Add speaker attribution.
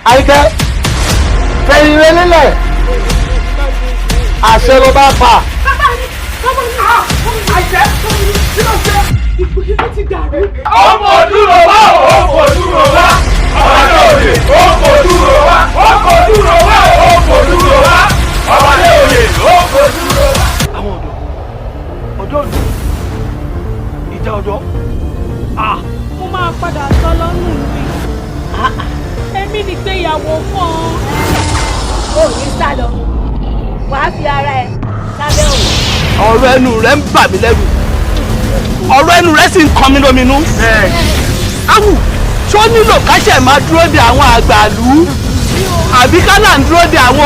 Speaker 1: Àyìnkẹ́, fẹ̀yìn rẹ lélẹ̀, àṣẹ ló bá pa.
Speaker 2: Àìsẹ́, kí ló ṣe? Ìlú ti dàrú.
Speaker 3: Ọmọ dúró wá, ọmọ dúró wá, ọmọdé òye, ọmọ dúró wá, ọmọ dúró wá, ọmọ dúró wá, ọmọdé òye, ọmọ dúró wá.
Speaker 4: Àwọn ọ̀dọ́, ọjọ́ ìlú, ìjà ọ̀dọ́.
Speaker 2: Mo máa padà sọ lọ́nù mi. Èmi nìgbéyàwó kan.
Speaker 5: Ó ní sá lọ, wàá fi ara ẹ sábẹ́ òun.
Speaker 4: Ọ̀rọ̀ ẹnu rẹ ń bà mí lẹ́rù, ọ̀rọ̀ ẹnu rẹ sì ń kan mí lóminú. Awù ṣó nílò káṣẹ̀ máa dúró de àwọn àgbàlú, àbí ká là ń dúró de àwọn